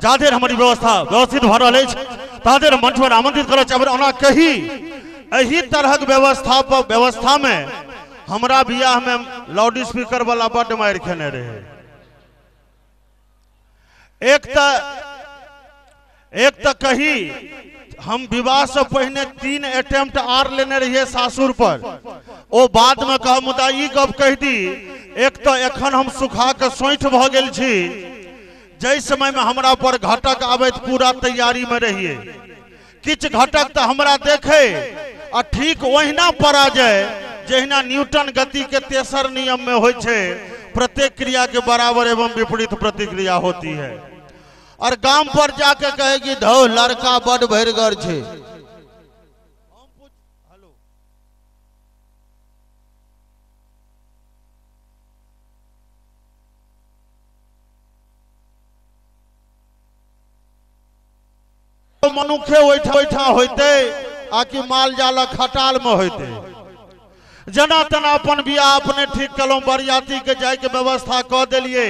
जाधरि हमर व्यवस्था व्यवस्थित भऽ रहल अछि ताधरि मंच पर आमंत्रित करऽ चाहब। ओना कही एहि तरहक व्यवस्था में हमरा बियाह में लाउड स्पीकर वाला बड्ड मारि खेने रहे। एक तऽ कही हम विवाह से पहिने 3 अटेम्प्ट आर लेने रहिए सासुर पर, ओ बाद में कह, मुदा ई गप कहि दी, एक तो एखन हम सुखा के सोंठ भऽ गेल छी। जाहि समय में हमरा पर घटक आबैत पूरा तैयारी में रहिए, किछु घटक तऽ हमरा देखे आ ठीक ओहिना पड़ा जाए जहिना न्यूटन गति के तेसर नियम में होइ छै, प्रत्येक क्रिया के बराबर एवं विपरीत प्रतिक्रिया होती है। और गाम पर जाके कहेगी धौ लड़का बड भरिगर छै। मनुखे ओहिठा होइते आ कि माल जालक खटाल में होइते। जना तना अपन बियाह अपने ठीक कलहुँ, बरियाती के जाय के व्यवस्था कऽ देलिए,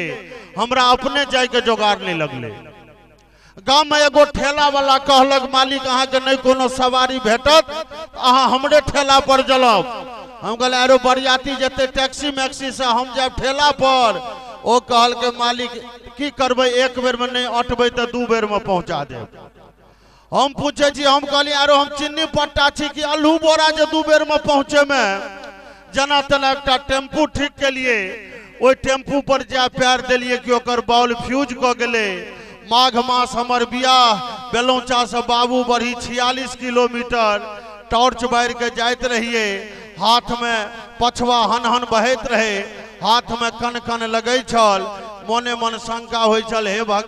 हमरा अपने जाय के जोगाड़ नहीं लगले। गाम में एगो ठेला वाला कहलक, मालिक अहाँ के नहीं कोनो सवारी भेटत, अहाँ हमरे ठेला पर चलब। हम कहलिए अरे बरियाती जेते टैक्सी मैक्सी से, हम जायब ठेला पर। ओ कहलकै मालिक की करबै, एक बेर में नहीं अटबै तऽ 2 बेर में पहुँचा देब। हम पूछे छी, हम कहलिए अरे हम चिन्नी पट्टा छी कि अल्लू बोरा जे 2 बेर में पहुँचे में। जना तना एकटा टेम्पू ठीक के लिए, ओहि टेम्पू पर जा पैर देलिए कि ओकर बॉल फ्यूज कऽ गेलै। माघ मास हमर बियाह, बेलौचा से बाबू बढ़ी 46 किलोमीटर, टॉर्च बारि के जाइत रहिए, हाथ में पछवा हन हन बहैत रहे, हाथ में कन कन लगै छल, मोने मन शंका होइ छल, हे भग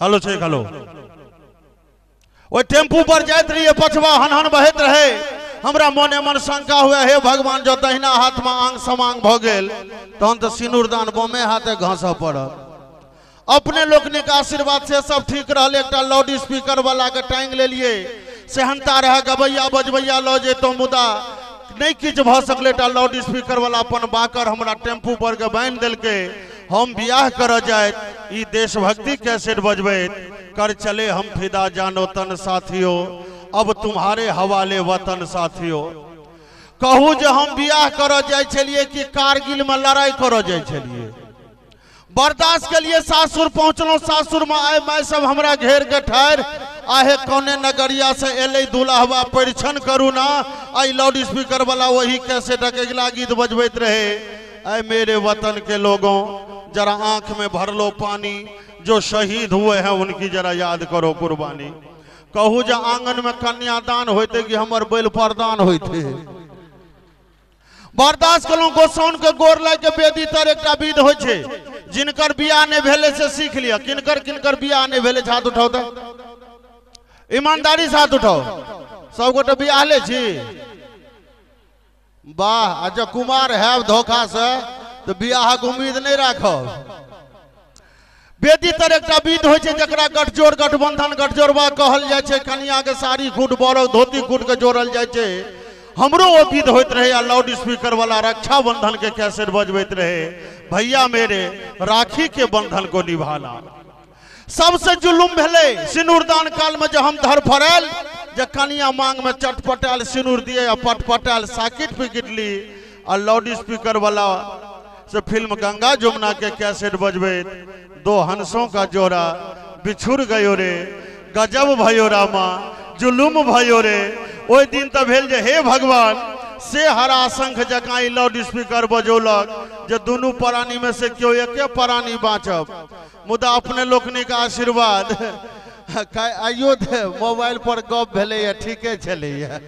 हेलो छै हेलो। ओहि टेम्पू पर जाइत रहिए, पछवा हन हन बहैत रहे, हमरा मोने मन शंका हुए, हे भगवान जो दहिना हाथ में आंग समांग भऽ गेल तहन तऽ सिनूरदान बमे हाथे घसऽ पड़त। अपने लोकनिक आशीर्वाद से सब ठीक रहल। एकटा लाउड स्पीकर वाला के टाँगि लेलिए, सेहनता रहे गबैया बजबैया लऽ जैतहुँ, मुदा नहीं किछु भऽ सकलै। एकटा लाउड स्पीकर वाला अपन बाकर हमरा टेम्पू पर के बान्हि देलकै। हम बियाह करऽ जाइत ई देशभक्ति कैसेट बजबैत, कर चले हम फिदा जानो तन साथियो, अब तुम्हारे हवाले वतन साथियो। कहू जे हम बियाह करऽ जाइ छलियै कि कारगिल में लड़ाई करऽ जाइ छलियै। बर्दाश्त के लिए सासुर पहुँचलहुँ, सासुर में आय माय सब हमरा घेर के ठाढ़, आहे कौने नगरिया से एलै दुल्हवा परिछन करू ना। आई लाउड स्पीकर वाला वही कैसेटक अगिला गीत बजबैत रहे, ऐ मेरे वतन के लोगों जरा आंख में भर लो पानी, जो शहीद हुए हैं उनकी जरा याद करो कुर्बानी। कहू जे आंगन में कन्यादान होते कि हमर बैल परदान होते। बर्दाश्त कलहुँ, गोसाउन के गोर लाग के बेदी तर एकटा विध होइ छै, जिनकर बियाह नहि भेलै से सीख लिअ। किनकर किनकर बियाह नहि भेलै हाथ उठाउ तऽ, ईमानदारी से हाथ उठाउ। सबगोटे बियाह ले छी? वाह, आ जब कुमार हैब धोखा से तो बियाहक उम्मीद नहीं राखब। बेदी तर एकटा विध होइ छै जकरा गठजोड़ गठबंधन गठजोड़बा कहल जाइ छै। कनिया के साड़ी खूट बरक धोती खूट के जोड़ल जाइ छै। हमरो ओ विध होइत रहे आ लाउड स्पीकर वाला रक्षाबंधन के कैसेट बजबैत रहे, भैया मेरे राखी के बंधन को निभाना। सबसे जुलुम भेलै सिनूरदान काल में, जब हम धरफड़ायल जे कनिया मांग में चटपटायल सिनूर दिए आ पटपटायल साकिट पिकिट ली, आ लाउड स्पीकर वाला से फिल्म गंगा जमुना के कैसेट बजबैत, दो हंसों का जोड़ा बिछुड़ गयो रे, गजब भयो रामा जुलुम भयो रे। ओहि दिन तऽ भेल जे हे भगवान, से हरा शंख जकाँ ई लाउड स्पीकर बजौलक जे दुनू प्राणी में से केओ एके प्राणी बाँचब। मुदा अपने लोकनिक आशीर्वाद आइयो मोबाइल पर गप भेलैए, ठीके छलैए।